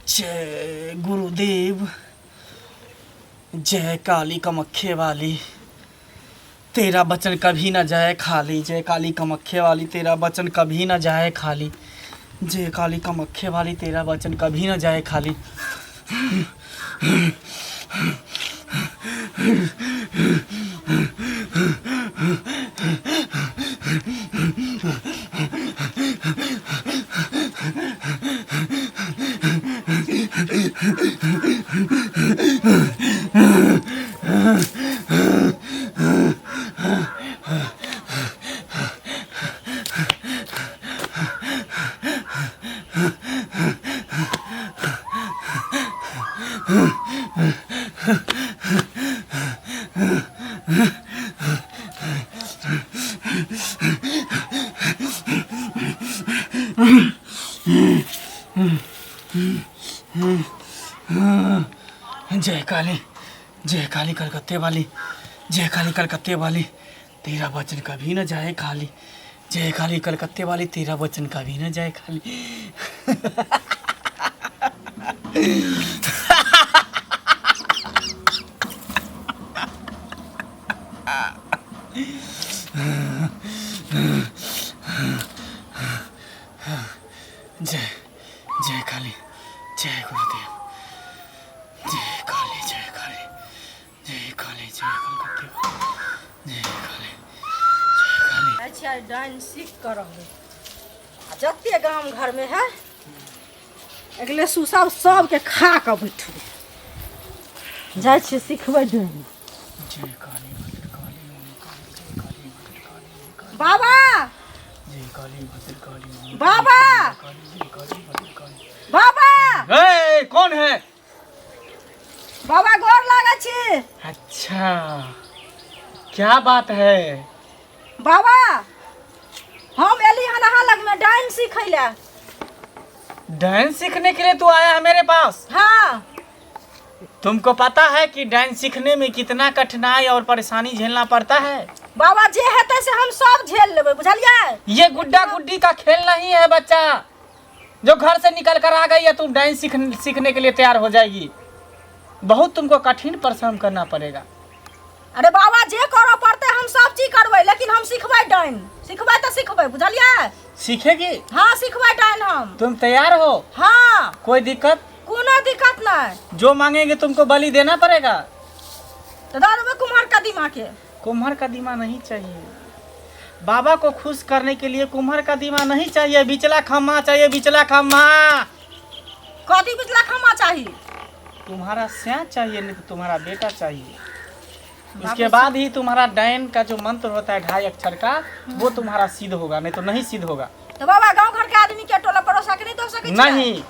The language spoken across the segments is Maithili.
जय गुरुदेव, जय काली कमख्ये वाली, तेरा वचन कभी ना जाए खाली। जय काली कमख्ये वाली, तेरा वचन कभी ना जाए खाली। जय काली कमख्ये वाली, तेरा वचन कभी ना जाए खाली। जय काली, जय काली कलकत्ते वाली, जय काली कलकत्ते वाली, तेरा वचन कभी न जाए खाली। जय काली कलकत्ते वाली, तेरा वचन कभी न जाए खाली। जय जय काली, जय गुरुदेव, जय काली, जय काली, जय काली, जय कलकत्ते वाली, जय काली, जय काली। अच्छा, डाइन सीख कर रहबै आ जते गाम घरमे है अगले सुसब सबके खा कऽ बैठबै। जाइ छियै सिखबै डाइन। जय काली भद्रकाली ओम काली, जय काली भद्रकाली ओम काली। बाबा, जय काली भद्रकाली ओम बाबा, काली, जय काली भद्रकाली। बाबा। ए, कौन है? बाबा, गोर लागै छी। अच्छा, क्या बात है? बाबा, हम एली हन अहाँ लगमे डाइन सीखै लए। डांस सीखने के लिए तू आया है मेरे पास? हाँ। तुमको पता है कि डांस सीखने में कितना कठिनाई और परेशानी झेलना पड़ता है? बाबा, जे हेतै से हम सब झेल लेबै, बुझलियै? ये गुड्डा गुड्डी का खेल नहीं है बच्चा, जो घर से निकल कर आ गई है तुम डांस सीखने के लिए तैयार हो जाएगी। बहुत तुमको कठिन परिश्रम करना पड़ेगा। अरे बाबा, जे करऽ पड़तै हम सब चीज करबै, लेकिन हम सिखबै डाइन, सिखबै तऽ सिखबै, बुझलियै? सीखेगी? हाँ, सिखबै डाइन हम। तुम तैयार हो? हाँ। कोई दिक्कत? कोनो दिक्कत नहीं। जो मांगेंगे तुमको बलि देना पड़ेगा। तऽ दऽ देबै कुम्हर कदीमा के। कुम्हर कदीमा नहीं चाहिए बाबा को खुश करने के लिए, कुम्हर कदीमा नहीं चाहिए, बिचला खम्मा चाहिए, बिचला खम्मा। कथी बिचला खम्मा चाही? तुम्हारा स्या चाहिए, नहीं तो तुम्हारा बेटा चाहिए। उसके बाद ही तुम्हारा डायन का जो मंत्र होता है 2.5 अक्षर का, वो तुम्हारा सिद्ध होगा, नहीं तो नहीं सिद्ध होगा। तऽ बाबा, गाँव घर के आदमी के, टोला पड़ोसा के नहीं दऽ सकै छियै? नहीं,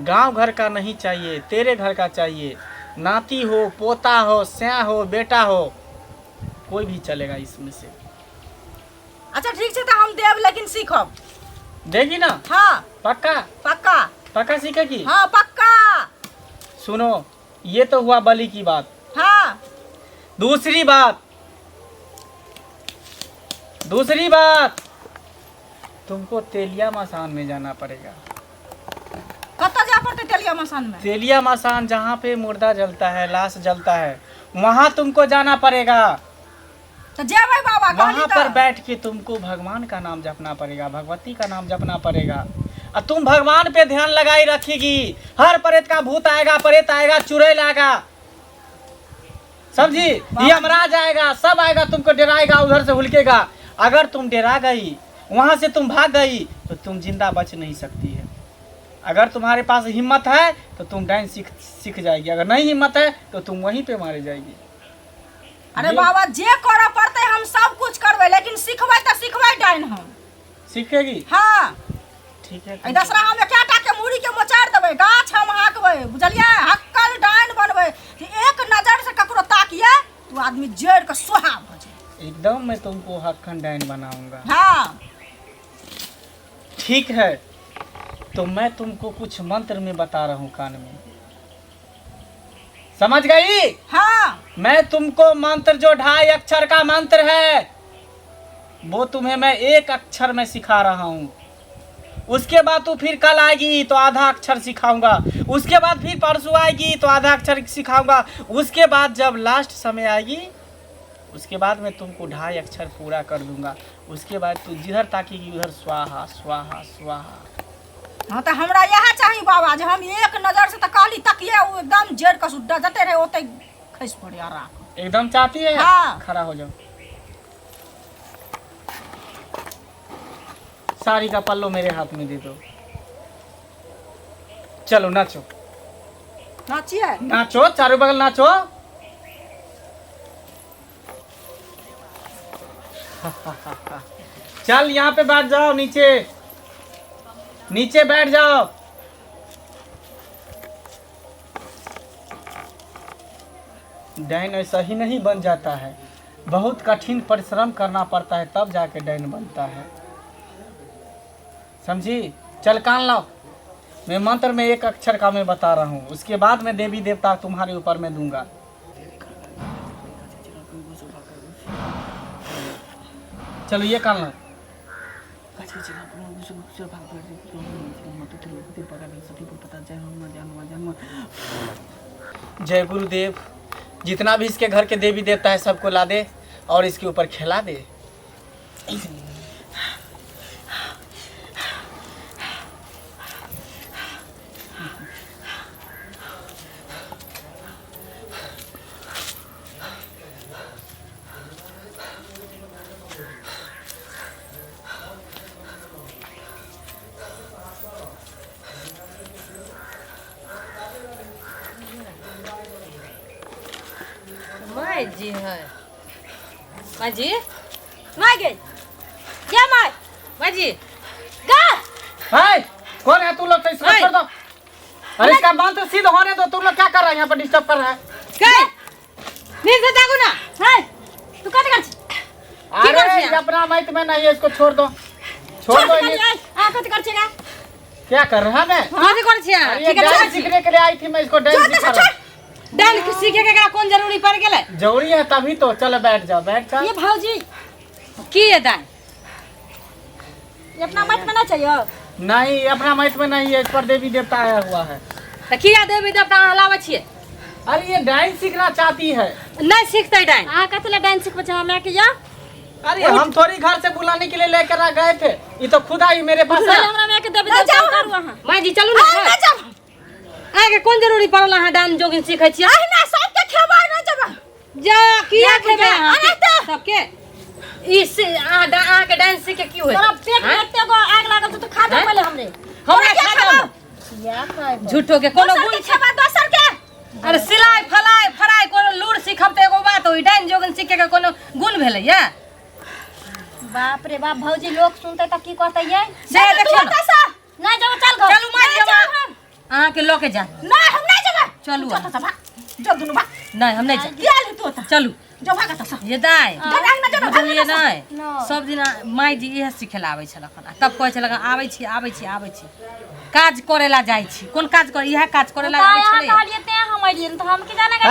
गांव घर का नहीं चाहिए, तेरे घर का चाहिए। नाती हो, पोता हो, स्या हो, बेटा हो, कोई भी चलेगा इसमें से। अच्छा, ठीक छै, तऽ हम देब, लेकिन सीखब। देगी ना? हाँ। पक्का? पक्का। पक्का सीखेगी? हाँ, पक्का। सुनो, ये तो हुआ बलि की बात। हाँ। दूसरी बात, दूसरी बात, तुमको तेलिया मसान में जाना पड़ेगा। कतऽ जाय पड़तै तेलिया मसान में? तेलिया मसान, जहाँ पे मुर्दा जलता है, लाश जलता है, वहाँ तुमको जाना पड़ेगा। तऽ जेबै बाबा, कहली। वहाँ तऽ पर बैठ के तुमको भगवान का नाम जपना पड़ेगा, भगवती का नाम जपना पड़ेगा। और तुम भगवान पे ध्यान लगाई रखेगी, हर प्रेत का भूत आएगा, प्रेत आएगा, चुड़ैल आएगा, समझी, यमराज आएगा, सब आएगा, तुमको डराएगा, उधर से हुलकेगा। अगर तुम डरा गई, वहां से तुम भाग गई, तो तुम जिंदा बच नहीं सकती है। अगर तुम्हारे पास हिम्मत है तो तुम डांस सीख सीख जाएगी, अगर नहीं हिम्मत है तो तुम वहीं पे मारे जाएगी। अरे बाबा, जे करऽ पड़तै हम सब कुछ करबै, लेकिन सिखबै तऽ सिखबै डाइन हम। सीखेगी? हाँ। ठीक है। एहि दसरा हम एकेटा के मूड़ी के मोचारि देबै, गाछ हम हाँकबै, बुझलियै? हक्कल डाइन बनबै कि एक नजर से ककरो ताकिए तो आदमी जड़ि के सोहा भऽ जाए। एकदम मैं तुमको हक्कन डाइन बनाऊंगा। हाँ। ठीक है, तो मैं तुमको कुछ मंत्र में बता रहा हूँ कान में, समझ गई? हाँ। मैं तुमको मंत्र, जो 2.5 अक्षर का मंत्र है, वो तुम्हें मैं एक अक्षर में सिखा रहा हूँ। उसके बाद तू फिर कल आएगी तो आधा अक्षर सिखाऊंगा, उसके बाद फिर परसों आएगी तो आधा अक्षर सिखाऊंगा, उसके बाद जब लास्ट समय आएगी उसके बाद मैं तुमको 2.5 अक्षर पूरा कर दूंगा। उसके बाद तू जिधर ताकेगी उधर स्वाहा स्वाहा स्वाहा। हाँ तो हमरा इएह चाही बाबा जे हम एक नजर से तकाली तकिए ओ एकदम जड़ कस उड्डा जते रहे ओते खसि पड़े राख। एकदम चाहती है? हाँ। खड़ा हो जाओ। साड़ी का पल्लू मेरे हाथ में दे दो। चलो नाचो। नाचिए? नाचो, चारों बगल नाचो। चल यहाँ पे बैठ जाओ, नीचे नीचे बैठ जाओ। डैन ऐसा ही नहीं बन जाता है, बहुत कठिन परिश्रम करना पड़ता है तब जाके डैन बनता है, समझी? चल कान लाओ, मैं मंत्र में एक अक्षर का मैं बता रहा हूँ, उसके बाद मैं देवी देवता तुम्हारे ऊपर में दूंगा। चलो ये कान लाओ। जय गुरुदेव। जितना भी इसके घर के देवी देवता है सबको ला दे और इसके ऊपर खिला दे। माय जी है, माय जी, my गे क्या my? My जी गा हाय, कौन है तू लोग? तो इसको छोड़ दो। अरे इसका मंत्र सिद्ध होने दो, तुम लोग क्या कर रहा है यहाँ पर, डिस्टर्ब कर रहा है। गए नींद से जागू ना। हाय, तू कत कर छी? अरे ये अपना माइक में नहीं है, इसको छोड़ दो, छोड़ दो। आ कत कर छी गा? क्या कर रहा मैं? कथी कर छी? अरे ठीक है, डांस सीखने के लिए आई थी मैं, इसको डांस सिखा रहा हूँ। डांस सीखे के कौन जरूरी पड़ गेलै? जरूरी है तभी तो। चलो बैठ जाओ, बैठ जाओ। ये भौजी की है दान? ये अपना मत में ना चाहिए। नहीं, ये अपना मत में नहीं है, इस पर देवी देवता आया हुआ है। त किया देवी देवता अहाँ लाबै छियै? अरे ये डांस सीखना चाहती है। नहीं सीखते डांस। अहाँ कथी लए डांस सिखबै छै हमरा के या? अरे हम थोड़ी घर से बुलाने के लिए लेकर आ गए थे, ये तो खुद आई मेरे पास। चल हमरा माय के देवी देवता उतारू अहाँ। माय जी चलू ना। ना जाब। अहाँके कोन जरूरी पड़ल अहाँ डांस जोगिन सीखै छियै? अहिना सबके खेबै ना जब। जा किया खेबै अहाँ अरे तऽ। सबके? ई से अहाँ अहाँके डांस सीख के की होयत? तोरा पेट में एते गो आग लागल छौ, तू खा जा पहिले हमरे। हमरा खा जाओ। किया खाइब? झूठो के कोनो दोसर गुण के खेबै, दोसर के। अरे सिलाई फलाई फराई कोनो लूर सीखब त एगो बात होई, डाइन जोगिन सीखे के कोनो गुण भेलै या? बाप रे बाप, भौजी लोग सुनते त की कहतै ये? से देखियौ ना। नहीं जाओ, चल घर। चलू माय जी, अहाँ के लऽ के जा। नहीं, हम नहीं जेबै। चलू जो तऽ भाग, जो दुनू भाग। नहीं, हम नहीं जाब। किया ली तू तऽ? चलू। जो भाग तऽ। ये दाइ, जो भाग ना, जो भाग बुझलियै ना। नहि? नहि। सब दिना माय जी इएह सिखै लए आबै छलखिन आ तब कहै छलखिन आबै छी आबै छी आबै छी, काज करै लए जाइ छी। कोन काज करे? इएह काज करै लए आबै अहाँ छलैया। कहलियै तें हम एलियै, नहि तऽ हम की जाने हे!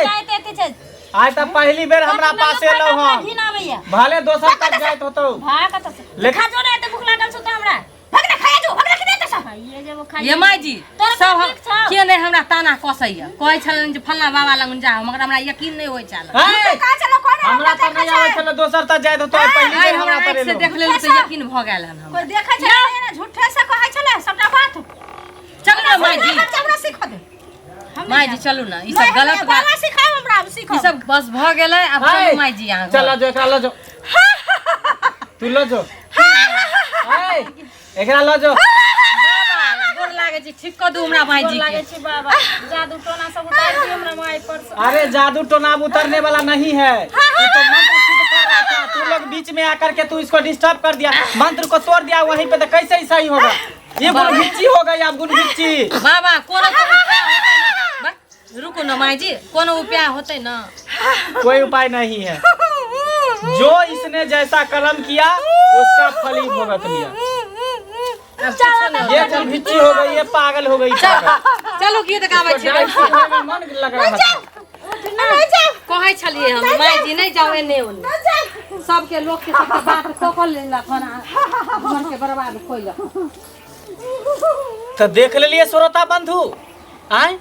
गेलियै एते छै। आज तक पहली बेर हमरा पास एलौ हम। घिन आबैया। भले दोसर तक जाइत होतौ। भाग कतऽ से? लेकिन- खा जो ने, एते भूख लागल छौ तऽ हमरा। भाग ना, खाया जो, भाग ना, कि नहि तऽ। खाइए जेबो, खाइए। ये माय जी, तोरा सब ठीक छौ? के नहि हमरा ताना कसैया, कहै छलनि जे फल्लाँ बाबा लग जाउ, मगर हमरा यकीन नहि होइ छल। हे! कहाँ चलो, कौन है? हमरा तऽ नहि आबै छलै, दोसर तक जाइत होतौ, आइ पहली आइ बेर हमरा हमरा तर आँखि से एलौ। देख लेलहुँ तऽ यकीन भऽ गेल हन हमरा। कोइ देखै छलै ने, झूठे से कहै छलै सबटा बात। चलू ने माय जी, हमरा सिखा दे। माय जी चलू ने, ई नहीं, सब गलत हमरा बात। बाबा सिखाओ हमरा, हम ई सिखब। सब बस भऽ गेलै, आब हे! चलू माय जी अहाँ चल घर। ल जो, एकरा ल जो, तू ल जो, हे, एकरा ल जो। बाबा गोर लागै छी, ठीक कऽ दू हमरा माय गोर जी लागै के। छी बाबा, जादू टोना सब उतारि दियौ हमरा माय पर से। अरे जादू टोना अब उतरने वाला नहीं है, ये तो मंत्र सिद्ध कर रहा था, तू लोग बीच में आकर के तू इसको डिस्टर्ब कर दिया, मंत्र को तोड़ दिया वहीं पे, तो कैसे ही सही होगा? ये गुणभिच्ची हो गई अब, गुणभिच्ची। बाबा कोनो तो उपाय होतै ने? बस, रुकू ने माय जी, कोनो उपाय होतै ने? कोई उपाय नहीं है, जो इसने जैसा कर्म किया उसका फल ही भुगत लिया। आब किछो नहि। ये चलभिच्ची हो गई, ये पागल हो गई, पागल। चलू गीत गाबै इसको छी। डांस सीखने में मन लग रहा था। कहै छलियै हम माय जी नहि जाउ एने ओने, सबके लोक के सबके बात कऽ कऽ लेलक हन आ घरके बर्बाद कयलक। तऽ देख लेलियै श्रोता बंधु, आँय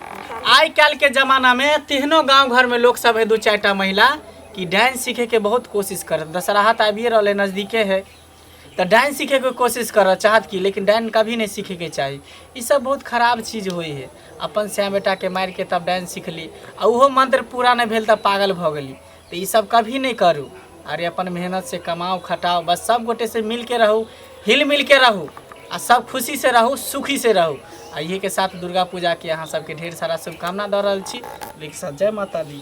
आइ काल्हिके जमानामे तेहनो गाँव घरमे लोक सब है, दू चारिटा महिला कि डांस सीखैके बहुत कोशिश करत। दशहरा तऽ आबिए रहलै, नजदीके है, तऽ डांस सीखैके कोशिश करऽ चाहत की, लेकिन डांस कभी नहि सीखैके चाही। ई सब बहुत खराब चीज होइ है। अपन सैं बेटाके मारिके तब डांस सीखली आ ओहो मंत्र पूरा नहि भेल तऽ पागल भऽ गेली। तऽ ई सब कभी नहि करू। अरे अपन मेहनत से कमाउ खटाउ, बस सब गोटे से मिलके रहू, हिल मिलके रहू आ सब खुशी से रहू, सुखी से रहू। आ इहे के साथ दुर्गा पूजा के अहाँ सबके ढेर सारा शुभकामना दऽ रहल छी। एक साथ जय माता दी।